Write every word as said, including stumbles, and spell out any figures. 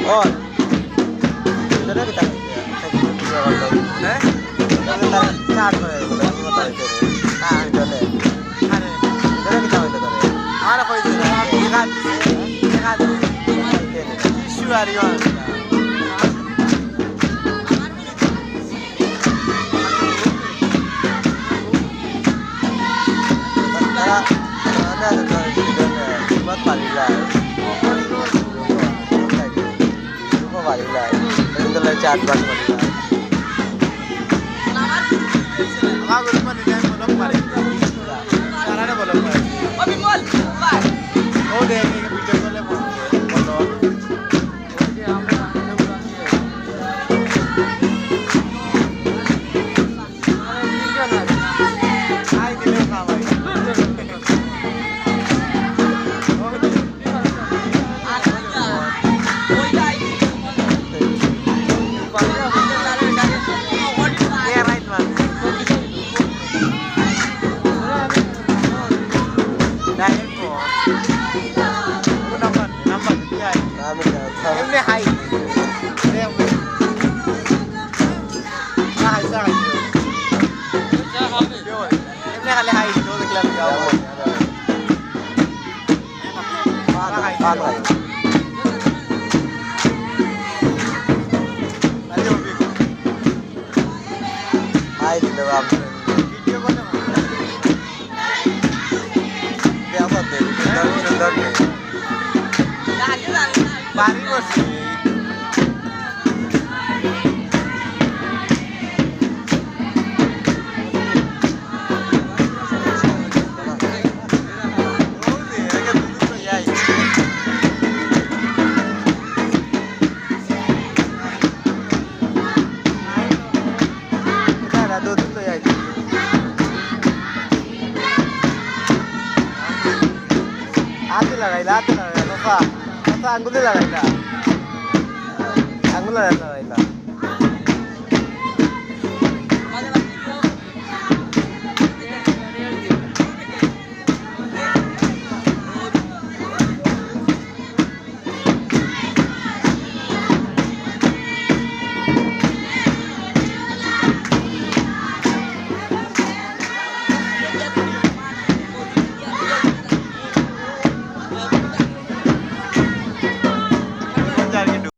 বল। ভিতরে কিতা? হ্যাঁ? ভিতরে তার চার করে দিল, কি কথা হইছে রে? হ্যাঁ, ভিতরে। আরে, ভিতরে কিতা হইলো তোরে? আর কই দিল? দেখা দিছে, দেখা দিছে। শুয়ারি হয়। তারা, তারা, তারা, তারা, তারা, তারা, তারা, রূপা বাড়ি যায়। এখন তো লাগে চার পাঁচ বাড়ি যায়। আমার গরিব মানুষ, আমি বলক পারি। তারারে বলক পারি। ও দেখ, এই ভিডিও কলে বলক। বাড়ি বসে। হাতে লাগাইলা, হাতে লাগাইলা, বাবা। বাবা, আঙ্গুলে লাগাইলা। আঙ্গুলে লাগাইলা।